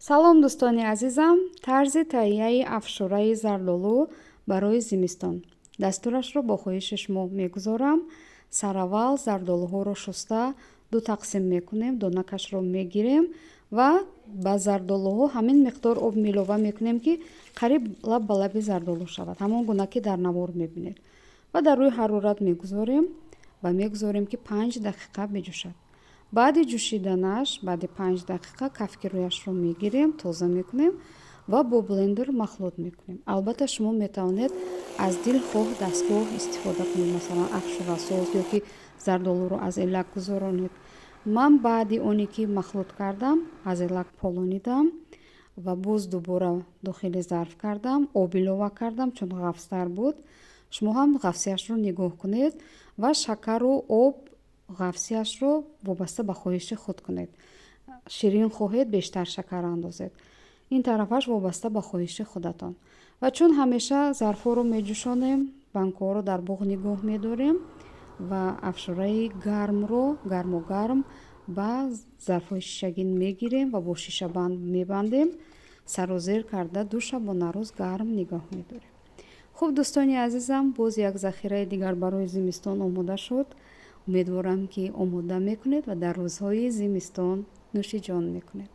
Салом, дӯстони азизам! Тарзи таҳияи афшураи зардолу барои зимистон. Дастурашро бо хоҳиши шумо мегузорам. Сараввал зардолуҳоро шуста, ду тақсим мекунем, донакашро мегирем ва ба зардолуҳо ҳамин миқдор об илова мекунем, ки қариб лаб ба лаби зардолу шавад, ҳамон гуна ки дар навор мебинед, ва дар рӯи ҳарорат мегузорем ва мегузорем, ки 5 дақиқа биҷӯшад. Баъди ҷӯшиданаш, баъди 5 дақиқа, кафки рӯяшро мегирем, тоза мекунем ва бо блендер махлут мекунем. Албатта, шумо метавонед аз дилхоҳ дастгоҳ истифода кунед, масалан, афшурасоз ё ки зардолуро аз элак гузаронед. Ман баъди оне ки махлут кардам, аз элак полонидам ва боз дубора дохили зарф кардам, об илова кардам, чун ғафстар буд. Шумо ҳам ғафсияшро нигоҳ кунед ва шакару об ғафсияшро вобаста ба хоҳиши худ кунед. Ширин хоҳед, бештар шакар андозед, ин тарафаш вобаста ба хоҳиши худатон. Ва чун ҳамеша зарфҳоро меҷӯшонем, банкаҳоро дар буғ нигоҳ медорем ва афшураи гармро гарму гарм ба зарфҳои шишагин мегирем ва бо шишабанд мебандем, сарозер карда, 2 шабонарӯз гарм нигоҳ медорем. Хуб, дӯстони азизам, боз як захираи дигар барои зимистон омода шуд. Умедворам, ки омода мекунед ва дар рӯзҳои зимистон нӯшиҷон мекунед.